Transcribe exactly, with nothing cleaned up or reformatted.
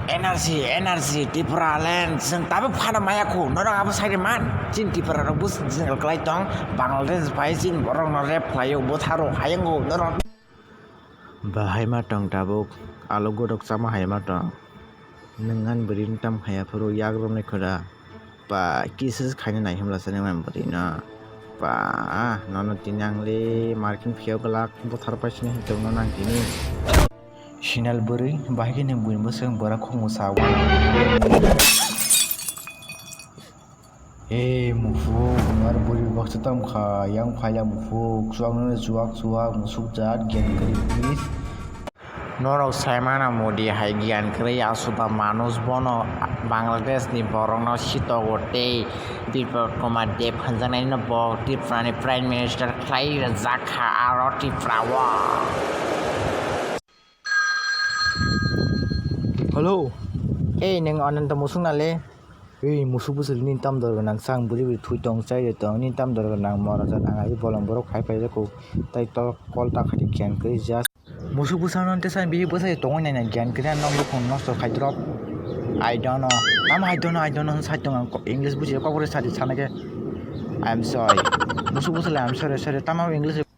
Energy, energy, Tipraland, chwng tabuk phano maya kho, norok abo sai man, chini Tipra rok bus jingle klai tong, Bangladesh bai chini borok no rep khlaio, bwtharo, hayango, norok. Bahai ma tong tabuk, alu godok chama hai ma tong, nwng ani bwrwi ni tam khaya phuru yak romni khuda, pa kisis khaina nai himla sani man bwrwi no, pa nono tini ang le marking phiyok glak, bwthar paisini hinwi tongno nang tini. Sinal bwrwi, bahai khe nwng buini bwswk bwra khokmwsa uanw. Ei muphuk, nwng bwrwi baksa tam kha, yang phaila muphuk, chuak nini chuak chuak, musuk jat, gyan kwrwi please. Norok sai mano Modi hai gyan kwrwi, asuda manuj bono Bangladesh ni borok no sitogo tei Biplab Kumar Deb hwnjaknai no bo Tripura ni Prime Minister khlai rwjak kha aro Tripura o. Hello. Ei, nwng Ananta musuk na le? Ei, musuk bwswk nini tam dor gwnang, chang bwrwi bwrwi thwi tong, chai rwi tong, nini tam dor gwnang, mora jat ang ai bolong borok khai phai jako, tai to call ta khadi gyan kwrwi just. Musuk bwsano tesa bihik bwsai tongwi nai nai gyan kwrwi, ang nok bukhung nosto khai drop. I don't know. Tamo I don't know, I don't know sai tong ang, English buji kok bwrwi sadi sana khe. I am sorry. Musuk bwsai le I am sorry, sorry. Tamo English